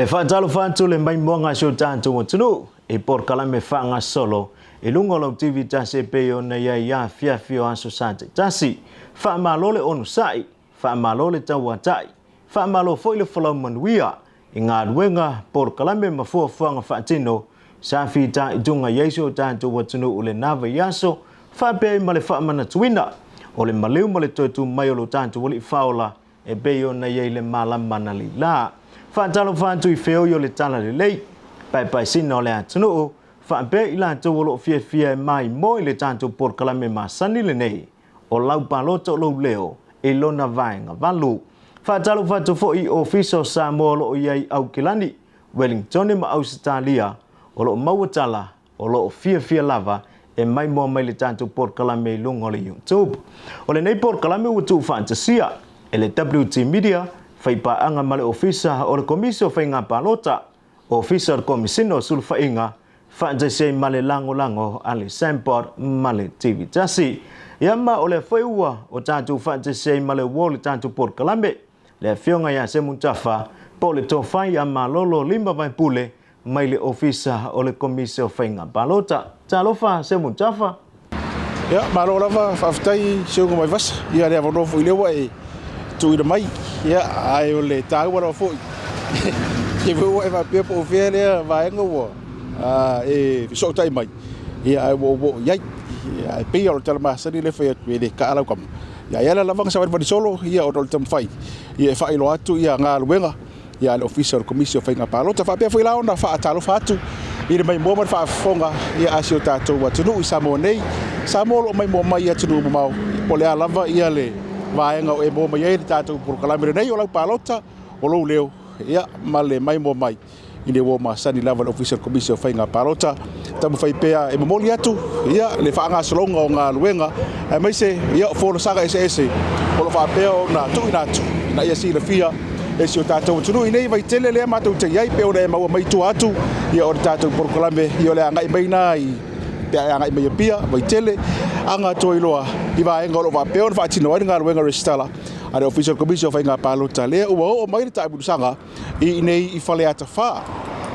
E faatalofa atu le maimoaga a si o tatou atunuu i polokalame faagasolo i luga o lau TV tasi e pei ona i ai afiafi o aso Sa taitasi. Faamalo le onosai, faamalo le tauatai, faamalo foi le folau manuia i galuega, polokalame ma fuafuaga faatino sa fitaituga i ai si o tatou atunuu i lena vaiaso, faapea ai ma le faamanatuina o le maliu ma le toe tu mai o lo tatou Alii Faaola e pei ona i ai le malama analeila. Faatalofa atu i feoi o le Talalelei, paepaesina o le atunuu, faapea i latou o lo o fiafia e maimoa i le tatou polokalame masani lenei o lau palota o lou leo i lona vaega valu. Faatalofa atu foi i Ofisa o Samoa o lo o i ai i Aukilani, Wellingtone ma Ausetalia o lo o maua tala o lo o fiafia lava e maimoa mai le tatou polokalame i luga o le YouTube. O lenei polokalame ua tuufaatasia e le WT Media, faipaaga ma le Ofisa o le Komisi o Faiga Palota, Ofisa o le Komisina o Sulufaiga, faataisi ai ma le lagolago a le Sandbot ma le TV Tasi. Ia ma o lea foi ua o tatou faataisi ai ma le uo o le tatou polokalame, le Afioga ia Semu Tafa, po o le Tofa ia Malolo Lima Vaepule, mai le Ofisa o le Komisi o Faiga Palota. Talofa Semu Tafa. Ia, malo lava, faafetai Seuga Vaivasa, ia le avanoa foi lea ua e tuuina mai. Ia, ae o le taua lava foi, te foi ua e faapea po o fea lea vaega ua e fesootai mai, ia ae ua ou oo i ai. Ia, ae pei lava o le tala masani lea e fai atu, e le kaa lau kama. Ia, e ala lava ona savalivali solo, ia ona o le taumafai ia e faailoa atu ia galuega ia a le Ofisa o le Komisi o Faiga Palota. Faapea foi la ona faatalofa atu i le maimoa ma le faafofoga ia a si o tatou atunuu i Samoa nei. Samoa o lo o maimoa mai i atunuu mamao, po o le a lava ia le vaega o e maua mai ai le tatou polokalame lenei o lau palota, o lou leo, ia ma le maimoa mai i le uo masani lava i le Ofisa o le Komisi o Faiga Palota. Taumafai pea e momoli atu ia le faagasologa o galuega aemaise ia o folasaga eseese o lo o faapea ona tuuina atu ina ia silafia e si o tatou atunuu i nei vaitele lea matou te i ai pei ona e maua mai tua atu ia o le tatou polokalame ia o le agai mai lena i pe a e agai mai Apia, Vaitele, aga atu ai loa i vaega o lo o faapea ona faatino ai le galuega resitala a le Ofisa o le Komisi o Faiga Palota lea ua oo mai le taamilosaga i inei i Faleata 4.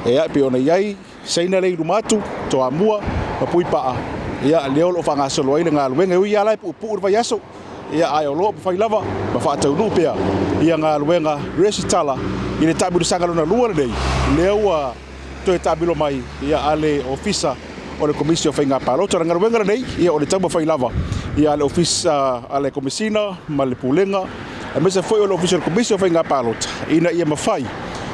Ia, e pei ona i ai Saina lea i luma atu, Toamua ma Puipaa, ia, lea o lo o faagasolo ai le galuega. E ui lava la e puupuu le vaiaso, ia, ae o lo o mafai lava ma faataunuu pea ia galuega resitala i le taamilosaga lona lua lenei, lea ua toe taamilo mai ia a le Ofisa o le Komisi o Faiga Palota. O le galuega lenei, ia, o le taumafai lava ia a le Ofisa a le Komesina ma le Pulega, aemaise foi o le Ofisa o le Komisi o Faiga Palota, ina ia mafai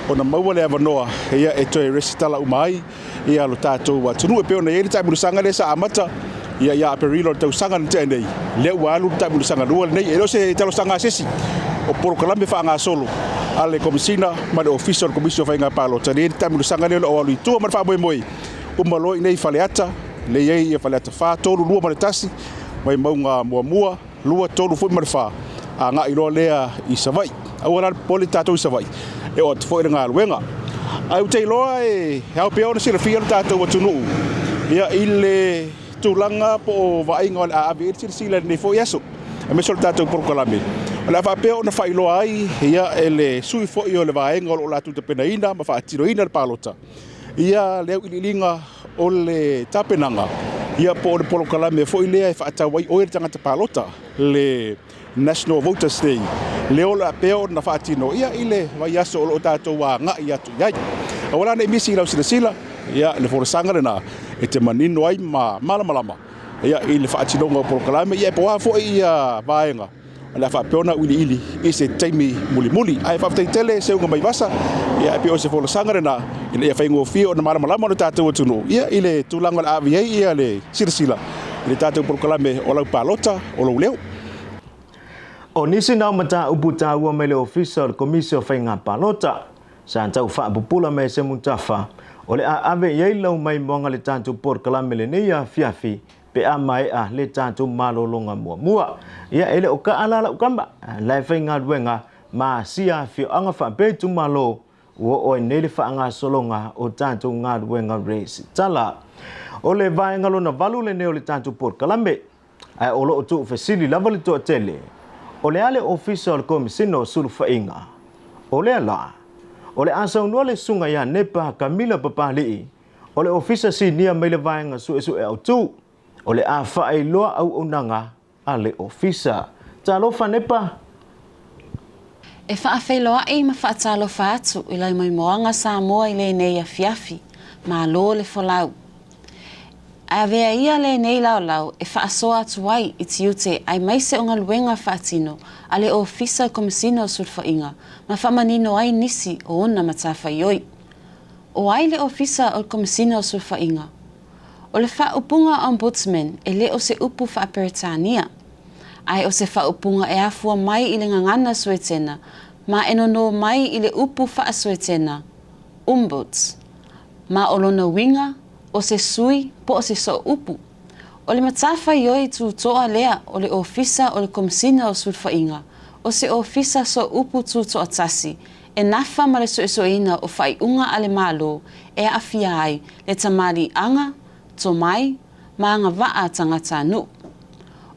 ona maua le avanoa ia e toe resitala uma ai ia lo tatou atunuu. E pei ona i ai le taamilosaga lea sa amata ia ia Aperila o le tausaga na tea nei, lea ua alu le taamilosaga lua lenei. E le o se talosaga a se isi, o polokalame faagasolo a le Komesina ma le Ofisa o le Komisi o Faiga Palota, lea e i ai le taamilosaga lea o lo o alu i tua ma le faamoemoe uma loa i inei i Faleata, lea e i ai ia Faleata 4, 3, 2 ma le 1, Vaimauga muamua, 2, 3 foi ma le 4, agai loa lea i Savaii. Aua la le popole tatou i Savaii, e oo atu foi le galuega. Ae ou te iloa e ao pea ona silafia le tatou atunuu ia i le tulaga po o vaaiga o le a ave i ai le silasila i lenei foi aso, aemaise o le tatou polokalame. O le a faapea ona faailoa ai ia e le sui foi o le vaega o lo o latou tapenaina ma faatinoina le palota ia le auiliiliga o le tapenaga ia po o le polokalame foi lea e faatau ai oe le tagata palota, le National Voters Day, lea o le a pea ona faatino ia i le vaiaso o lo o tatou agai atu i ai. Aua la ne i misi i lau silasila, ia le folasaga lena e te manino ai ma malamalama ia i le faatinoga o polokalame, ia e po o a foi ia vaega o le a faapea ona auiliili i se taimi mulimuli. Ae faafetai tele Seuga Maivasa, ia e pei o se folasaga lena ina ia faigofie ona malamalama lo tatou atunuu ia i le tulaga o le a ave ai ia le silasila i le tatou polokalame o lau palota o lou leo. O nisi na o mataupu taua mai le Ofisa o le Komisi o Faiga Palota, sa tau faapupula mai e Semutafa, o le a ave i ai lau maimoaga le tatou polokalame lenei afiafi pe a maea le tatou malologa muamua. Ia, e le o kaa la lau kama, la e faigaluega ma asia afioaga faapea itumalo ua oo ai nei le faagasologa o tatou galuega resitala. O le vaega lona valu lenei o le tatou polokalame, ae o lo o tuufesili lava le toatele, o le a le Ofisa o le Komesina o Sulufaiga? O lea la, O le a saunoa le Susuga ia Nepa Kamila Papali'i o le Ofisa Sinia mai le Vaega Suesue Autu, o le a faailoa auaunaga a le Ofisa. Talofa Nepa! E faafeiloai ma faatalofa atu i lai moemoeaga Samoa i lenei afiafi, malo le folau. Ae avea ia lenei laolao e faasoa atu ai i tiute aemaise o galuega faatino a le Ofisa o Komesina o Sulufaiga ma faamanino ai nisi o ona matafaioi. O ai le Ofisa o le Komesina o Sulufaiga? O le faaupuga Ombudsman e le o se upu faa-Peretania, ae o se faaupuga e afua mai i le gagana Suetena ma e nonō mai i le upu faa-Suetena, ombuds, ma o lona uiga o se sui po o se sooupu. O le matafaioi tutoa lea o le Ofisa o le Komesina o Sulufaiga, o se ofisa sooupu tutoatasi e nafa ma le suesueina o faaiuga a le Malo e aafia ai le tamaliiaga, tomai, ma agavaa tagatanuu.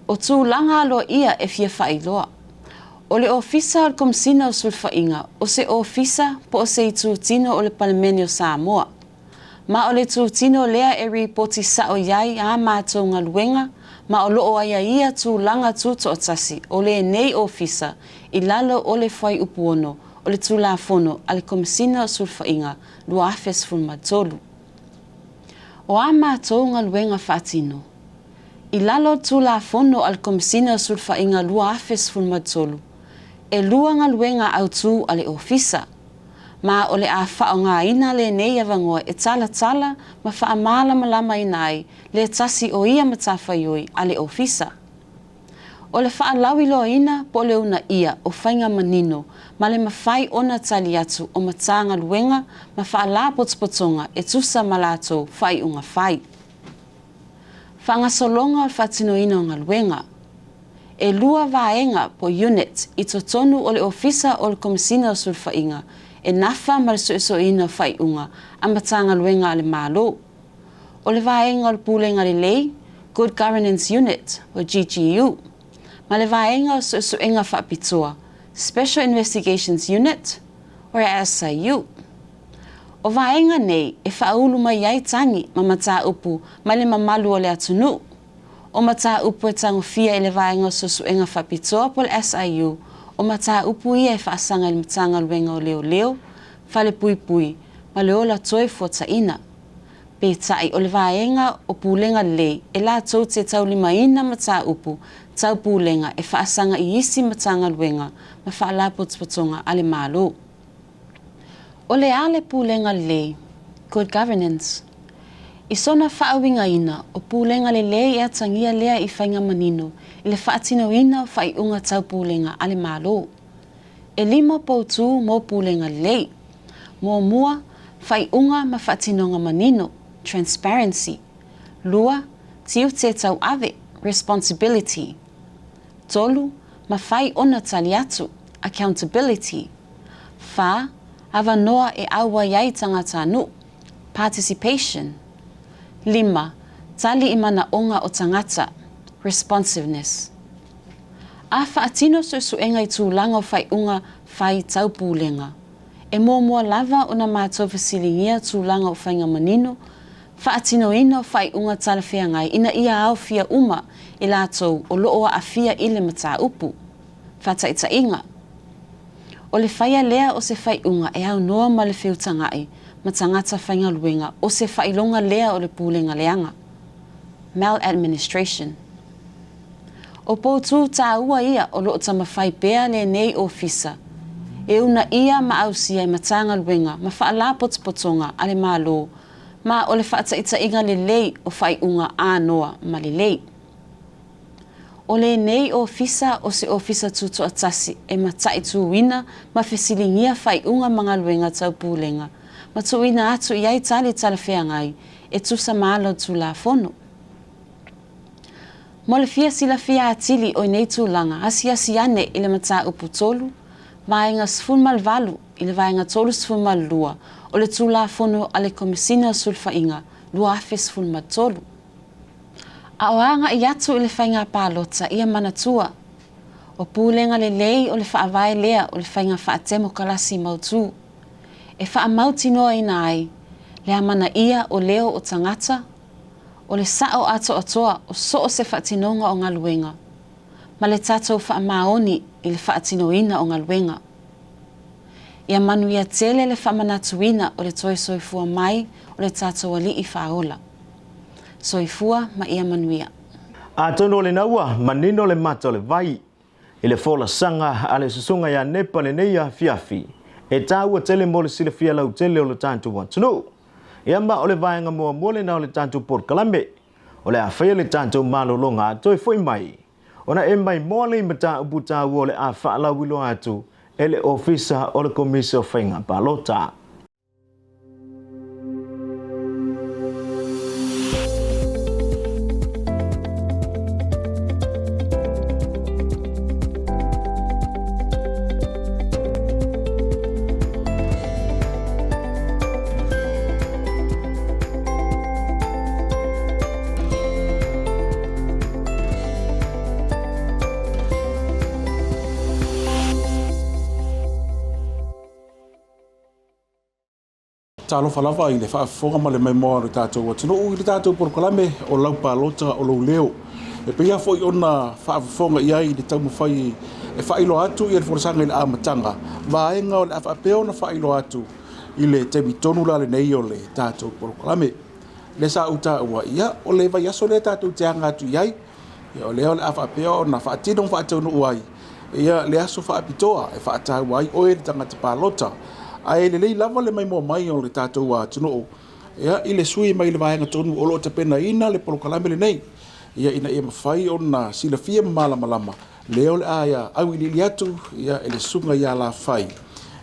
O tulaga aloaia e fia faailoa. O le Ofisa o le Komesina o Sulufaiga o se ofisa po o se itutino o le Palemene o Samoa. Ma o le itutino lea e ripoti sao i ai ā mātou galuega ma o loo aiaia tulaga tutoatasi o lenei ofisa i lalo o le Fuaiupu 6 o le Tulafono a le Komesina o Sulufaiga 2013. O ā mātou galuega faatino. I lalo o le Tulafono a le Komesina o Sulufaiga 2013, e lua galuega autū a le Ofisa, ma o le a faaaogaina lenei avanoa e talatala ma faamalamalamaina ai le tasi o ia matafaioi a le Ofisa. O le faalauiloaina po o le uunaia o faiga manino ma le mafai ona tali atu o Matagaluega ma Faalapotopotoga e tusa ma latou faaiuga fai. Faagasologa o le faatinoina o galuega. E lua vaega po unit i totonu o le Ofisa o le Komesina o Sulufaiga e nafa ma le suesueina o faaiuga a Matagaluega a le Malo. O le vaega o le Pulega Lelei, Good Governance Unit, po GGU, ma le vaega o Suesuega Faapitoa, Special Investigations Unit, or SIU. O vaega nei e faaulu mai ai tagi ma mataupu mai le mamalu o le atunuu. O mataupu e tagofia i le Vaega o Suesuega Faapitoa po o le SIU, o mataupu ia e faasaga i le Matagaluega o Leoleo, Falepuipui ma le Ola Toe Fuataina. Peitai o le Vaega o Pulega Lelei e latou te taulimaina mataupu tau pulega e faasaga i isi Matagaluega ma Faalapotopotoga a le Malo. O le a le pulega lelei, good governance? I sona faauigaina, o pulega lelei e atagia lea i faiga manino i le faatinoina o faaiuga tau pulega a le Malo. E lima poutū mo pulega lelei. Muamua, faaiuga ma faatinoga manino, transparency. Lua, tiute tauave, responsibility. Tolu, mafai ona tali atu, accountability. Whā, avanoa e auai ai tagata-nuu, participation. Lima, tali i manaoga o tagata, responsiveness. A faatino suesuega i tulaga o faaiuga fai tau pulega. E muamua lava ona matou fesiligia tulaga o faiga manino, faatinoina o faaiuga talafeagai ina ia aofia uma i latou o lo o aafia i le mataupu. Faataitaiga, O le faia lea o se faaiuga e aunoa ma le feutaga'i ma tagata faigaluega o se faailoga lea o le pulega leaga. Maladministration. O poutū tāua ia o lo o taumafai pea lenei ofisa e uunaia ma ausia e Matagaluega ma Faalapotopotoga a le Malo ma o le faataitaiga lelei o faaiuga anoa ma lelei. O lenei ofisa o se ofisa tutoatasi e mataituina ma fesiligia faaiuga ma galuega tau pulega ma tuuina atu i ai tali talafeagai e tusa ma ala o Tulafono. Mo le fia silafia atili o nei tulaga, asiasi ane i le mataupu 3, vaega 18 i le vaega 32 o le Tulafono a le Komesina o Sulufaiga 2013. A o agai atu i le faiga palota ia manatua, o pulega lelei o le faavae lea o le faiga faatemokalasi mautū. e faamautinoaina ai le amanaia o leo o tagata, o le sa'o atoatoa o so o se faatinoga o galuega, ma le tatou faamaoni i le faatinoina o galuega. Ia manuia tele le faamanatuina o le toe soifua mai o le tatou Alii Faaola. Soifua ma ia manuia. Atonu o lena ua manino le mata o le vai i le folasaga a le Susuga ia Nepa lenei afiafi, e taua tele mo le silafia lautele o lo tatou atunuu. Ia ma o le vaega muamua lena o le tatou polokalame, o le a faia le tatou malologa a toe foi mai ona e maimoa le mataupu taua o le a faalauiloa atu e le Ofisa o le Komisi o Faiga Palota. Talofa lava i le faafofoga ma le maimoa o le tatou atunuu i le tatou polokalame o lau palota o lou leo. E pei lava foi ona faafofoga i ai i le taumafai e faailoa atu ia le folasaga i le amataga, vaega o le a faapea ona faailoa atu i le taimi tonu la lenei o le tatou polokalame. Lea sa ou taua, ia, o le vaiaso lea tatou te aga atu i ai, ia, o lea o le a faapea ona faatino ma faataunuu ai ia le aso faapitoa e faataua ai oe le tagata palota. Ae lelei lava le maimoa mai o le tatou atunuu ia, i le sui mai le vaega tonu o lo o tapenaina le polokalame lenei, ia, ina ia mafai ona silafia ma malamalama lea o le a auiliili atu ia, e le susuga ia Lafai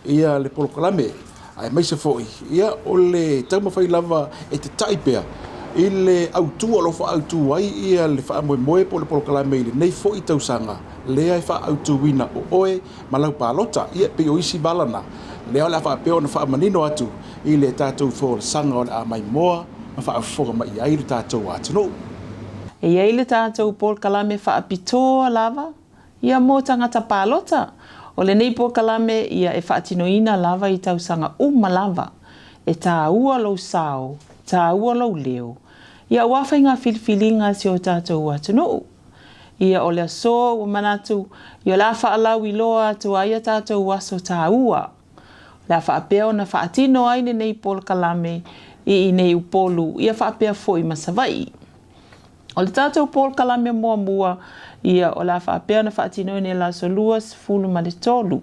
ia, le polokalame, aemaise foi ia, o le taumafai lava e tata'i pea i le autu o lo o faaautu ai ia, le faamoemoe po o le polokalame i lenei foi tausaga lea e faaautuina o oe ma lau palota. Ia, pei o isi vala na lea o le a faapea ona faamanino atu i le tatou folasaga o le a maimoa ma faafofoga mai i ai le tatou atunuu. E i ai le tatou polokalame faapitoa lava ia mo tagata palota. O lenei polokalame ia e faatinoina lava i tausaga uma lava. E tāua lou sao, tāua lou leo, ia aua faiga filifiliga a si o tatou atunuu. Ia o le aso ua manatu ia o le a faalauiloa atu ai a tatou aso tāua. O le a faapea ona faatino ai lenei polokalame i inei Upolu ia faapea foi ma Savaii. O le tatou polokalame muamua ia o le a faapea ona faatinoina i le aso 23,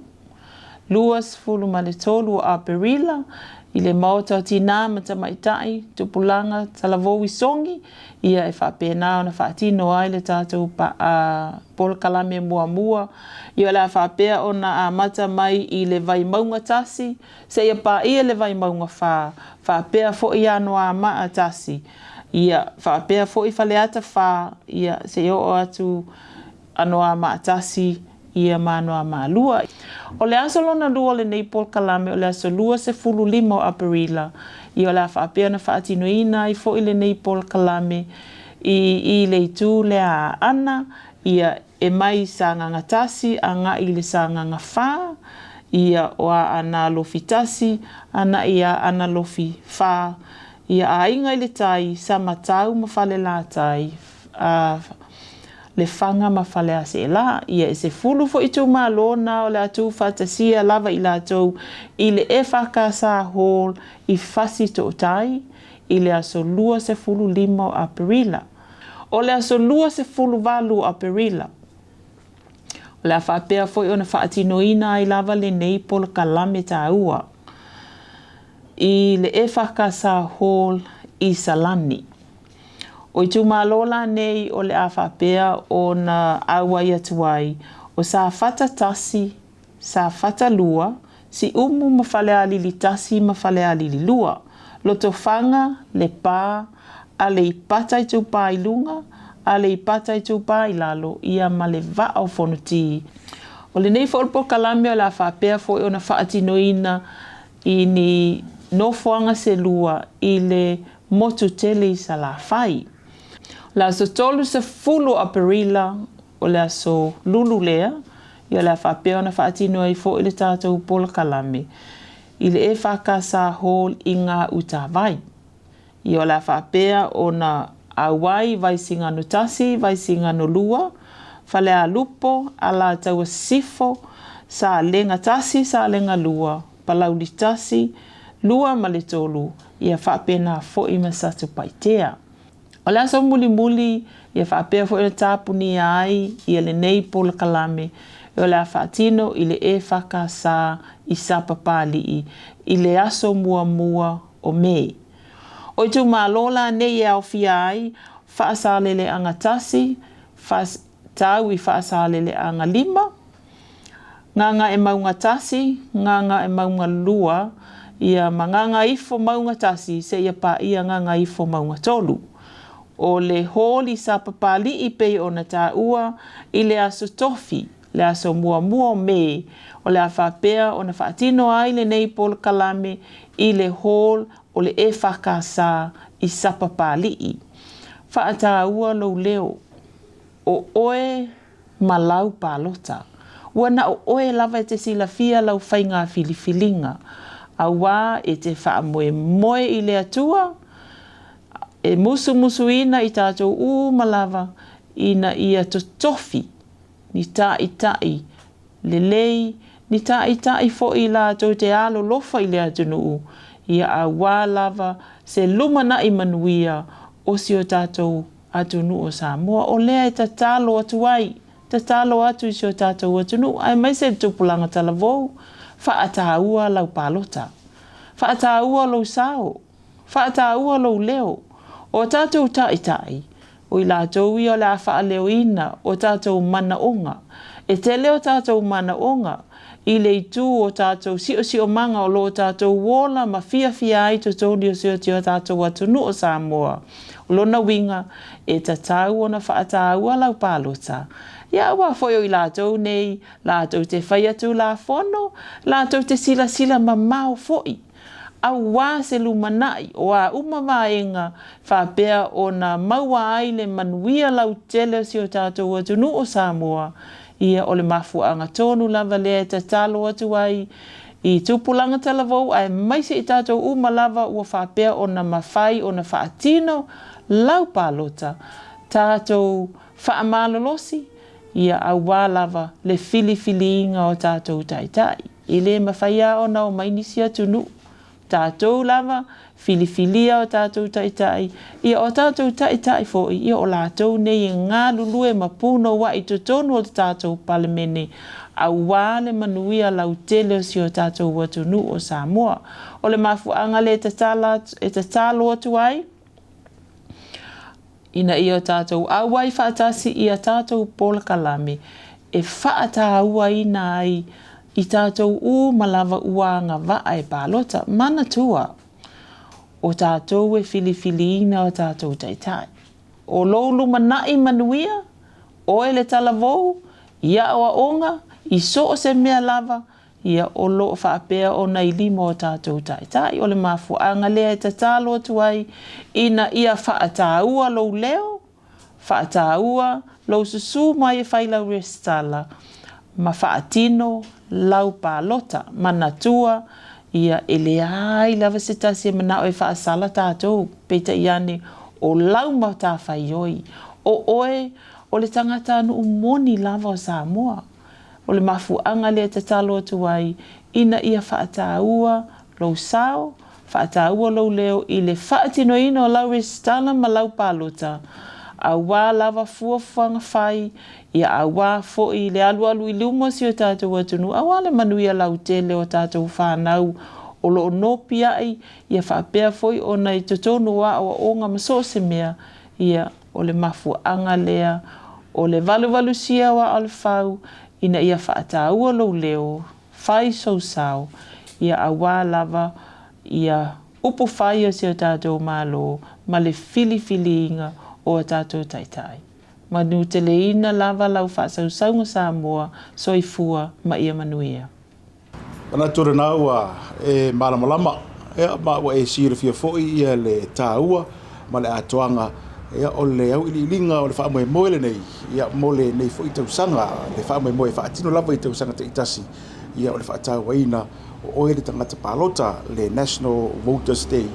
23 o Aperila i le Maota o Tinā ma Tamaitai, Tupulaga, Talavou i Sogi, ia e faapena ona faatino ai le tatou polokalame muamua, ia o le a faapea ona amata mai i le Vaimauga 1 seia paia le Vaimauga 4, faapea foi Anoamaa 1, ia faapea foi Faleata 4, ia seia oo atu Anoamaa 1, ia ma Anoamaa 2. O le aso lona lua o lenei polokalame o le aso 25 o Aperila, ia o le a faapea ona faatinoina ai foi lenei polokalame i i le itu lea a Aana, ia e mai i Sagaga 1 agai i le Sagaga 4, ia o Aana Alofi 1 ana'i i Aana Alofi 4, ia Aiga i le Tai, Samatau ma Falelatai, a Lefaga ma Faleaseela. Ia e 10 foi itumalo na o le a tuufaatasia lava i latou i le EFKS Hall i Fasitootai i le aso 25 o Aperila. O le aso 28 o Aperila, o le a faapea foi ona faatinoina ai lava lenei polokalame taua i le EFKS Hall i Salani. O itumalo la nei o le a faapea ona auai atu ai o Safata 1, Safata 2, Siumu ma Falealili 1 ma Falealili 2, Lotofaga, Lepa, Aleipata Itupā i Luga, Aleipata Itupā i Lalo, ia ma le Vaa o Fonoti. O lenei foi polokalame o le a faapea foi ona faatinoina i ni nofoaga se lua i le motu tele i Salafai. O le aso 30 o Aperila, o le aso Lulu lea, ia o le a faapea ona faatino ai foi le tatou polokalame. i le EFKS Hall i Gāutavai. Ia o le a faapea ona auai Vaisigano 1, Vaisigano 2, Falealupo, Alataua Sisifo, Salega 1, Salega 2, Palauli 1, 2 ma le 3, ia faapena foi ma Satupaitea. O le aso mulimuli, ia faapea foi ona tapunia ai ia lenei polokalame o le a faatino i le EFKS i Sapapalii i le aso muamua o Me. O itumalo la nei e aofia ai Faasaleleaga 1, tau i Faasaleleaga 5, Gagaemauga 1, Gagaemauga 2, ia ma Gagaifomauga 1 seia paia Gagaifomauga 3. O le hall i Sapapalii pei ona taua i le Aso Tofi, le aso muamua o Me, o le a faapea ona faatino ai lenei polokalame i le hall o le EFKS i Sapapalii. Faataua lou leo. O oe ma lau palota. Ua na o oe lava e te silafia lau faiga filifiliga, auā e te faamoemoe i le Atua, e musumusuina i tatou uma lava ina ia totofi ni ta'ita'i lelei, ni ta'ita'i fo'i latou te alolofa i le atunuu, ia auā lava se lumana'i manuia o si o tatou atunuu o Samoa. O lea e tatalo atu ai, tatalo atu i si o tatou atunuu aemaise le tupulaga talavou, fa'ataua lau palota. Fa'ataua lou sao. Fa'ataua lou leo. O tatou ta'ita'i, o i latou ia o le a fa'aleoina o tatou manaoga. E tele o tatou manaoga i le itu o tatou siosiomaga o lo o tatou ola ma fiafia ai totonu o si o tatou atunuu o Samoa. O lona uiga, e tatau ona fa'ataua lau palota. Ia aua foi o i latou nei, latou te fai atu lafono, latou te silasila mamao fo'i. Auā se lumana'i o a uma vaega faapea ona maua ai le manuia lautele o si o tatou atunuu o Samoa, ia o le mafuaaga tonu lava lea e tatalo atu ai i tupulaga talavou aemaise i tatou uma lava ua faapea ona mafai ona faatino lau palota, tatou faamalolosi, ia auā lava le filifiliina o tatou taitai. E le mafai lava ona omai nisi atunuu. Tatou lava, filifilia o tatou taitai, ia o tatou taitai foi, ia o latou nei e galulue ma punouai i totonu o le tatou Palemene, auā le manuia lautele o si o tatou atunuu o Samoa. O le mafuaaga lea e tatala e tatalo atu ai, Ina ia tatou auai faatasi i a tatou polokalame e faataauaina ai i tatou uma lava ua agavaa e palota, manatua, o tatou e filifiliina o tatou taitai. O lou lumanaʻi manuia, oe le talavou, i aʻoaʻoga, i so o se mea lava, Ia, o lo o faapea ona i lima o tatou taitai, o le mafuaaga lea e tatalo atu ai ina ia faataua lou leo, faataua lou susū mai e fai lau resitala, ma faatino lau palota. Manatua, ia, e leai lava se tasi e manao e faasala tatou, peitai ane, o lau matafaioi, o oe o le tagatanuu moni lava o Samoa. O le mafuaaga lea e tatalo atu ai ina ia faataua lou sao, faataua lou leo i le faatinoina o lau resitala ma lau palota, auā lava fuafuaga fai, ia auā foi le alualu i luma o si o tatou atunuu, auā le manuia lautele o tatou fanau o lo o nopiai, ia faapea foi ona i totonu o aoaoga ma so o se mea, ia. O le mafuaaga lea o le valuvalusia o Aʻalefau ina ia faataua lou leo, fai sou sao, ia auā lava ia upu fai o si o tatou Malo ma le filifiliina o a tatou taitai. Manuteleina lava lau faasausauga Samoa, soifua ma ia manuia. Manatu lena ua e malamalama ia, ma ua e silafia foi ia le taua ma le atoaga ia, o le auiliiliga o le faamoemoe lenei ia, mo lenei foi tausaga, le faamoemoe e faatino lava i tausaga taitasi ia, o le faatauaina O oe le tagata palota, le National Voters Day.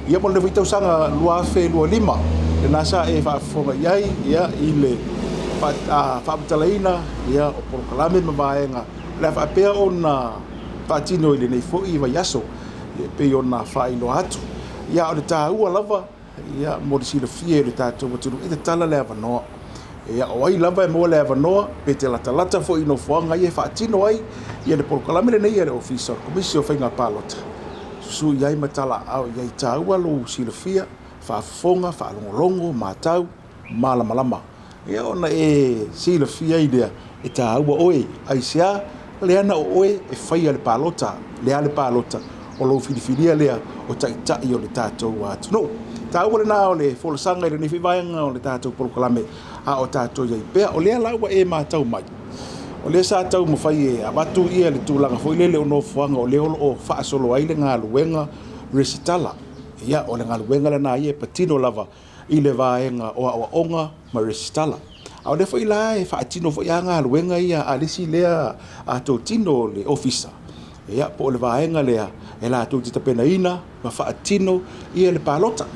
Ia mo lenei foi tausaga 2025, lena sa e faafofoga i ai ia, i le faamatalaina ia, o polokalame ma vaega o le a faapea ona faatino i lenei foi vaiaso e pei ona faailoa atu. Ia, o le taua lava Ia, mo le silafia e le tatou atunuu, e tatala le avanoa. Ia, o ai lava e maua le avanoa, pe te latalata foi i nofoaga ia e faatino ai ia le polokalame lenei a le Ofisa o le Komisi o Faiga Palota, susu i ai ma talaaao i ai. Taua lou silafia, faafofoga, faalogologo, matau, malamalama. Ia ona e silafia ai lea, e taua oe, aisea? Lea na o oe e faia le palota, lea le palota o lou filifilia lea o taitai o le tatou atunuu. Taua lena o le folasaga i lenei foi vaega o le tatou polokalame a o tatou i ai pea. O lea la ua e matau mai, o lea sa taumafai e avatu ia le tulaga foi lele o nofoaga o lea o lo o faasolo ai le galuega resitala. Ia, o le galuega lena ia e patino lava i le vaega o aoaoga ma resitala. A o lea foi la e faatino foi lava galuega ia a le isi lea totino o le ofisa, ia, po o le vaega lea e latou te tapenaina ma faatino ia le palota.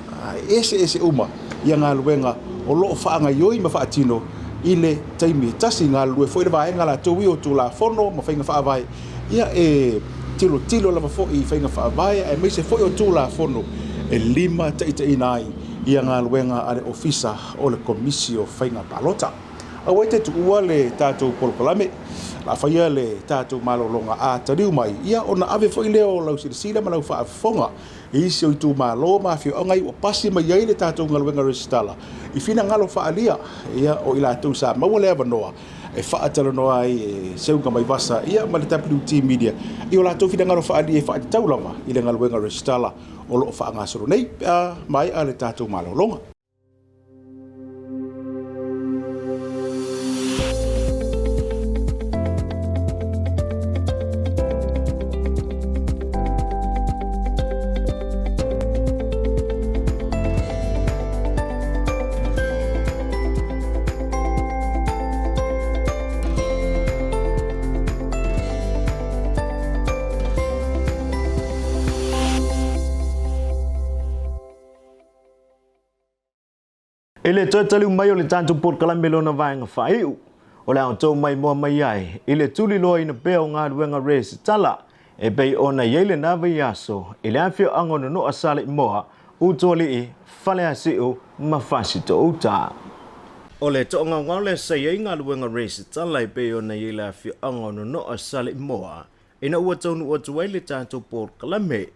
E eseese uma ia galuega o lo o faagaioi ma faatino i le taimi e tasi. Galulue foi le vaega latou ia o Tulafono ma Faiga Faavae, ia e tilotilo lava foi i faiga faavae aemaise foi o Tulafono e limataitaiina ai ia galuega a le Ofisa o le Komisi o Faiga Palota. Aua e te tuua le tatou polokalame, o le a faia le tatou malologa a taliu mai, ia ona ave foi lea o lau silasila ma lau faafofoga i isi o itumalo ma afioaga ia ua pasi mai ai le tatou galuega resitala i finagalo faaalia ia o i latou sa maua le avanoa e faatalanoa ai e Seuga Maivasa ia ma le WT Media i o latou finagalo faaalia e faatatau lava i le galuega resitala o lo o faagasolo nei pe a maea le tatou malologa. I le toe taliu mai o le tatou polokalame lona vaega faaiu, o le a outou maimoa mai ai i le tuliloaina pea o galuega resitala e pei ona i ai lena vaiaso i le afioaga o Nonoa Saleimoa, Utualii, Faleasiu ma Fasitouta. O le toagaogao lea sa i ai galuega resitala e pei ona i ai le afioaga o Nonoa Saleimoa ina ua taunuu atu ai le tatou polokalame.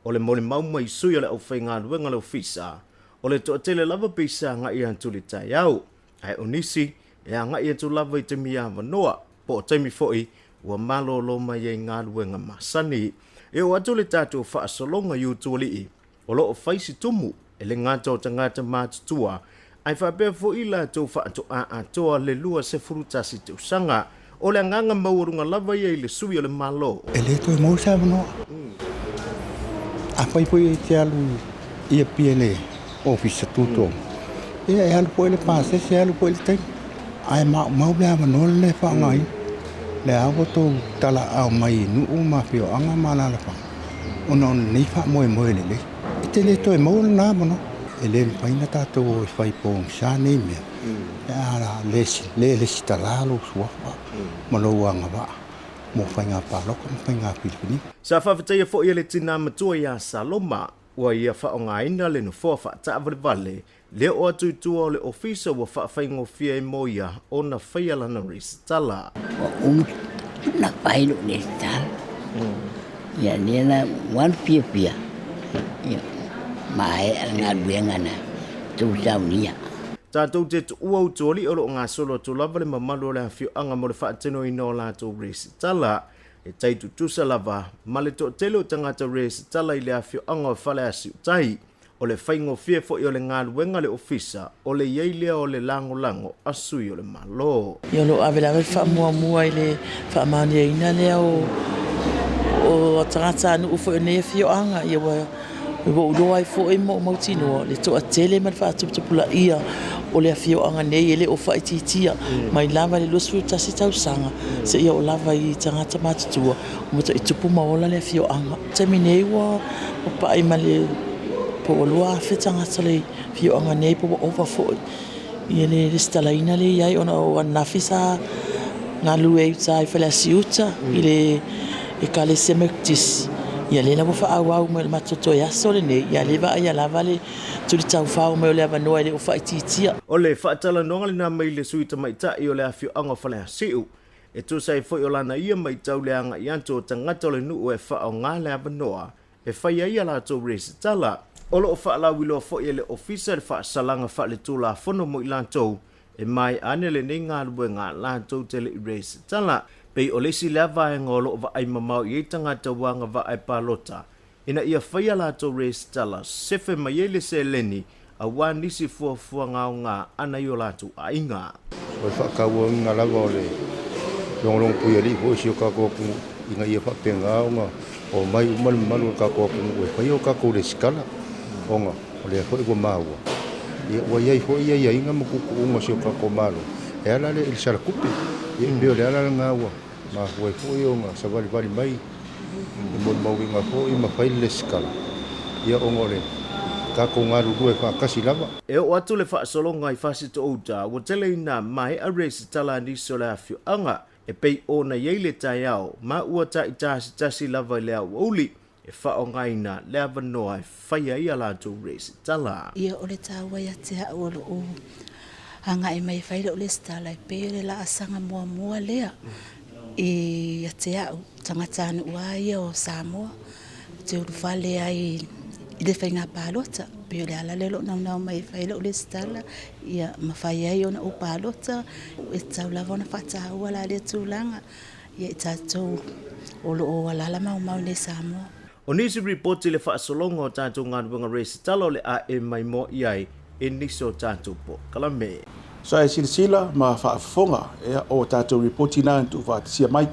O le molimau mai sui o le aufaigaluega a le ofisa, o le toatele lava pei sa agai atu i le taeao, ae o nisi e agai atu lava i taimi avanoa po o taimi foi ua malolo mai ai galuega masani. E oo atu le tatou faasologa i Utualii, o lo o fai si tumu e le gata o tagata matutua, ae faapea foi latou faatoa atoa le 21 tausaga. O le agaga maualuga lava ia i le sui o le Malo. E le toe maua se avanoa. Afai foi e te alu i Apia i le ofisa tutotonu, ia e alu foi le pasese, e alu foi le taimi. Ae maumau le avanoa lenei e faaaogaina. Lea ua outou talaaao mai i nuu ma afioaga ma alaalafaga ona o lenei faamoemoe lelei. E te le toe maua lena avanoa. E le mafai ona tatou o e fai pogisa nei mea pe a le lesitala lou suafa ma lou agavaa mo faiga palota ma faiga filifiliga. Sa faafetaia foi e le tina matua ia Saloma ua ia faaaogaina le nofoa faataavalevale le oo atu i tua o le ofisa ua faafaigofie ai mo ia ona faia lana resitala. Ua uma ona fai lou resitala. Ia lea la ua alu fiafia, ia maea le galuega na tou saunia. Tatou te tuua utualii o lo o gasolo atu lava le mamalu o le afioaga mo le faatinoina o latou resitala. E tai tutusa lava ma le toatele o tagata resitala i le afioaga o Faleasiutai. O le faigofie foi o le galuega a le Ofisa, o le i ai lea o le lagolago a sui o le Malo. Ia o lo o ave lava le faamuamua i le faamaoniaina lea o tagatanuu foi o nei afioaga. Ia ua Ua ou iloa ai foi ma ou mautinoa le toatele ma le faatuputupulaia o le afioaga nei e le o faaitiitia mai lava i le 21 tausaga seia oo lava i tagata matutua ua matuai tupu ma ola le afioaga. I le taimi nei ua papai ma le po ua 2,000 tagata o le afioaga nei po ua ova foi ia le resitalaina lea e i ai ona o ananafi sa galulue ai i uta i Faleasiuta i le Ekalesia Metotisi, ia lea la ua faaauau mai i le matou toe aso lenei, ia lea e vaaia lava le tulitaufao mai o le avanoa e le o faaitiitia. O le faatalanoaga lena mai le sui tamaitai o le afioaga o Faleasiu, e tusa ai foi o lana ia matau le agai atu o tagata o le nuu e faaaoga le avanoa e fai ai a latou resitala. O lo o faalauiloa foi e le Ofisa le faasalaga faaletulafono mo i latou e maea ane lenei galuega latou te le i resitala. Pei o le isi lea vaega o lo o vaai mamao i ai tagata ua agavaa e palota ina ia fai a latou resitala sefe mai ai le seleni aua nisi fuafuaga aoga a nai o latou aiga. O le faatauaina lava o le logologo puialii foi o si o tatou atunuu ina ia faapena ona omai uma le mamalu o le tatou atunuu e fai o tatou resitala ona o lea foi ua maua ua i ai foi aiaiga ma tuutuuga o si o tatou Malo e ala lea i le sala tupe. Ia e pei o le ala lena ua mafua ai foi ona savalivali mai e molimauina foi ma fai le resitala ia ona o le tatou galulue faatasi lava. E oo atu le faasologa i Fasitoo-uta, ua tele ina maea resitala a nisi o le afioaga e pei ona i ai le taeao ma ua taitasitasi lava i le aoauli e faaaogaina le avanoa e fai ai a latou resitala. Ia o le taua ia te au o lou agai mai e fai lou resitala e pei o le laasaga muamua lea ia te au, tagatanuu lava ia o Samoa, ou te ulufale ai i le faiga palota. E pei o le ala lea o lou naunau mai e fai lou resitala ia mafai ai ona ou palota. E tatau lava ona faataua la lea tulaga ia i tatou o lo o alaala maumau i inei i Samoa. O nisi ripoti i le faasologa o tatou galuega resitala o le a e maimoa i ai i nisi o tatou polokalame. Sa e silasila ma faafofoga ia o tatou ripoti na na tuufaatasia mai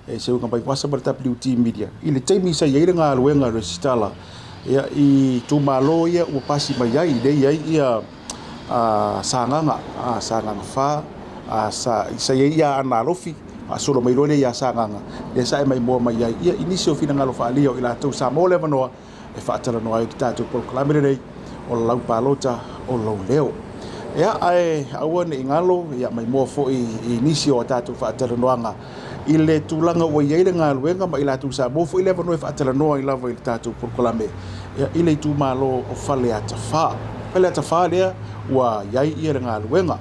e Seuga Vaivasa ma le WT Media i le taimi sa i ai le galuega resitala ia i itumalo ia ua pasi mai ai lea e i ai ia Sagaga, Sagaga 4, sa i ai ia Aana Alofi, faasolo mai loa lea ia Sagaga, lea sa e maimoa mai ai ia i nisi o finagalo faaalia o i latou sa maua le avanoa e faatalanoa ai le tatou polokalame lenei o lau palota o lou leo. Ia, ae aua ne i galo, ia maimoa foi i nisi o a tatou faatalanoaga i le tulaga ua i ai le galuega ma i latou sa maua foi le avanoa e faatalanoa ai lava i le tatou polokalame ia, i le itumalo o Faleata 4. Faleata 4 lea ua i ai ia le galuega.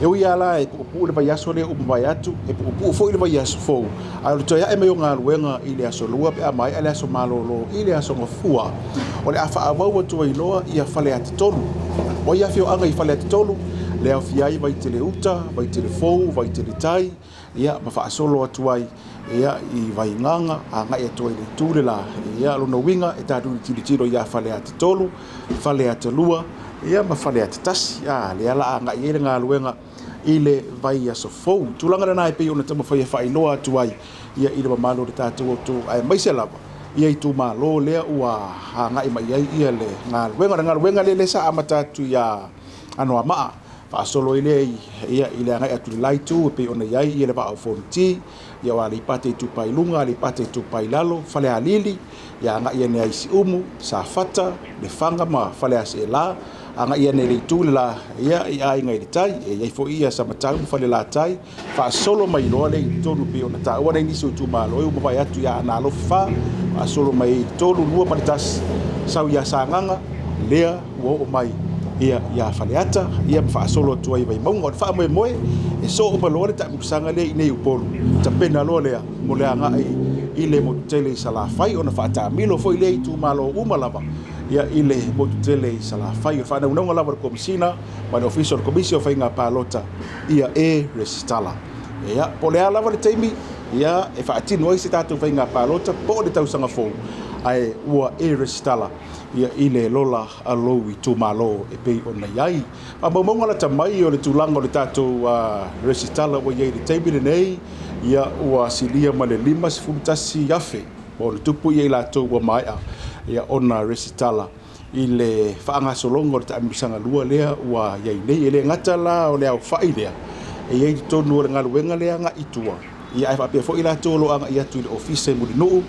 E ui lava la e puupuu le vaiaso lea ua mavae atu, e puupuu foi le vaiaso fou, ae o le toe ae mai o galuega i le aso Lua pe a maea le aso malolo i le aso Gafua, o le a faaauau atu ai loa ia Faleata 3. O ia afioaga i Faleata 3, le aofia ai Vaitele Uta, Vaitele Fou, Vaitele Tai, ia ma faasolo atu ai ia i Vaigaga agai atu ai i le itu le la. Ia lona uiga e tatou te tilotilo ia Faleata 3, Faleata 2, ia ma Faleata 1. A, lea la agai ai le galuega i le vaiaso fou. Tulaga lena e pei ona taumafai e faailoa atu ai ia i le mamalu o le tatou atunuu aemaise lava ia itumalo lea ua agai mai ai ia le galuega. O le galuega lea lea sa amata atu ia Anoamaa faasolo ai lea ia i le agai atu i le la itu e pei ona i ai ia le Vaa o Fonoti, ia o Aleipata Itupa i Luga, Aleipata Itupa i Lalo, Falealili, ia agai ane ai i Siumu, Safata, Lefaga ma Faleaseela, agai ane i le itu le la ia i Aiga i le Tai, e i ai foi ia Samatau ma Falelatai, faasolo mai loa lea i totonu e pei ona taua nai nisi o itumalo e ua mavae atu ia Aana Alofi 4, faasolo mai ai i le 3, 2 ma le 1, sau ia Sagaga, lea ua oo mai ia ia Faleata ia ma faasolo atu ai i Vaimauga. O le faamoemoe e soo uma loa le taamilosaga lea i inei i Upolu, tapena loa lea mo le agai i le motu tele i Salafai ona faataamilo foi lea i itumalo uma lava ia i le motu tele i Salafai. O le faanaunauga lava o le Komesina ma le Ofisa o le Komisi o Faiga Palota ia e resitala. Ia, po o le a lava le taimi ia e faatino ai se tatou faiga palota po o le tausaga fou, ae ua e resitala ia i le lola a lou itumalo e pei ona i ai. Faamaumauga lata mai o le tulaga o le tatou resitala ua i ai i le taimi lenei, ia ua silia ma le 51,000 ma ona tupu ia i latou ua maea ia ona resitala. i le faagasologa o le taamilosaga lua lea ua i ai nei. E le gata la o le aofai lea e i ai i totonu o le galuega lea agai i tua, ia ae faapea foi i latou o lo o agai atu i le ofisa i Mulinuu,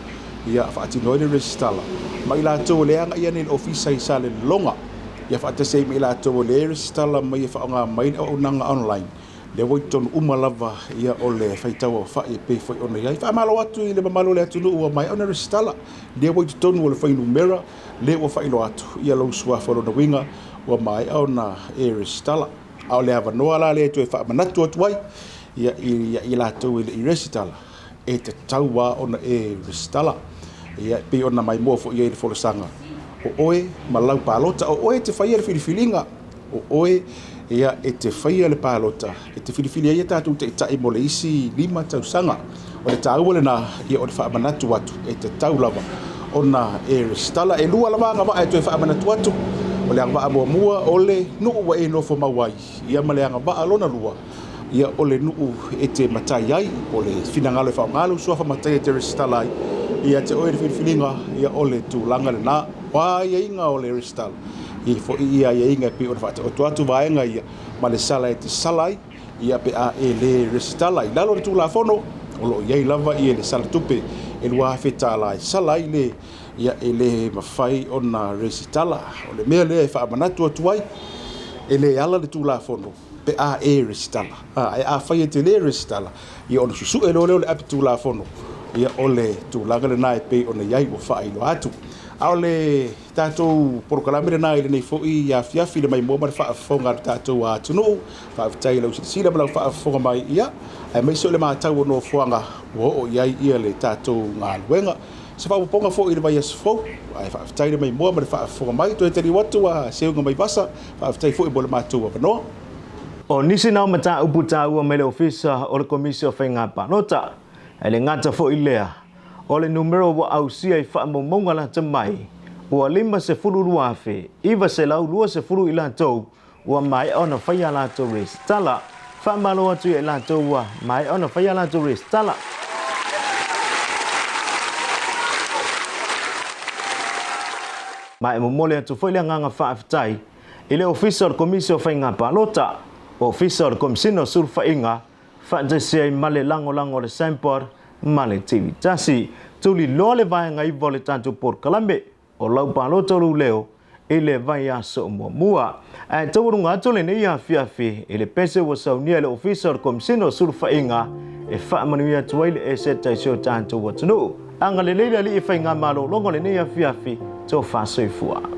ia faatino ai le resitala, ma i latou o lea e agai ane i le ofisa i Salelologa, ia faatasi ai ma i latou o lea e resitala mai e faaaoga mai le auaunaga online. Lea ua i totonu uma lava ia o le faitau aofai e pei foi ona i ai. Faamalo atu i le mamalu o le atunuu ua maea ona resitala. Lea ua i totonu o le fuainumera lea ua faailoa atu ia lou suafa lona uiga ua maea ona e resitala. A o le avanoa la lea e toe faamanatu atu ai ia i latou e le i resitala, e tatau lava ona e resitala. Ia e pei ona maimoa foi i ai le folasaga, o oe ma lau palota, o oe e te faia le filifiliga, o oe ia e te faia le palota, e te filifili ai a tatou taitai mo le isi 5 tausaga. O le taua lena, ia o le faamanatu atu, e tatau lava ona e resitala. E lua lava agavaa e toe faamanatu atu, o le agavaa muamua o le nuu ua e nofo mau ai, ia ma le agavaa lona lua, ia o le nuu e te matai ai, po o le finagalo e faaaoga lou suafa matai e te resitala ai, ia te oe le filifiliga, ia o le tulaga lena. O a aiaiga o le resitala, e i ai foi ia aiaiga e pei ona faataoto atu vaega ia ma le sala e te sala ai, ia pe a e le resitala. I lalo o le Tulafono, o lo o i ai lava ia le sala tupe e $2,000 e sala ai le, ia e le mafai ona resitala. O le mea lea e faamanatu atu ai, e le ala le Tulafono pe a e resitala. Ae afai e te le resitala, ia ona susue loa lea o le api Tulafono, ia o le tulaga lena e pei ona i ai ua faailoa atu. A o le tatou polokalame lena i lenei foi afiafi i le maimoa ma le faafofoga a le tatou atunuu. Faafetai i lau silasila ma lau faafofoga mai, ia, aemaise o le matau o nofoaga ua oo i ai ia le tatou galuega. Se faaopoopoga foi i le vaiaso fou, ae faafetai le maimoa ma le faafofoga mai. Toe taliu atu a Seuga Maivasa, faafetai foi mo le matou avanoa. O nisi na o mataupu taua mai le Ofisa o le Komisi o Faiga Palota, e le gata foi lea, o le numera ua ausia i faamaumauga lata mai, ua 52,920 i latou ua maea ona fai a latou resitala. Faamalo atu ia i latou ua maea ona fai a latou resitala. Ma e momoli atu foi le agaga faafetai i le Ofisa o le Komisi o Faiga Palota, Ofisa o le Komisina o Sulufaiga, faatasi ai ma le lagolago a le Signboard ma le TV tasi. Tuliloa le vaega iva o le tatou polokalame o lau palota o lou leo i le vaiaso muamua. Ae taualuga atu lenei afiafi i le pese ua saunia e le Ofisa o le Komisina o Sulufaiga e faamanuia atu ai le eseta i si o tatou atunuu. Agalelei le Alii Faigamalologa o lenei afiafi, tofa soifua.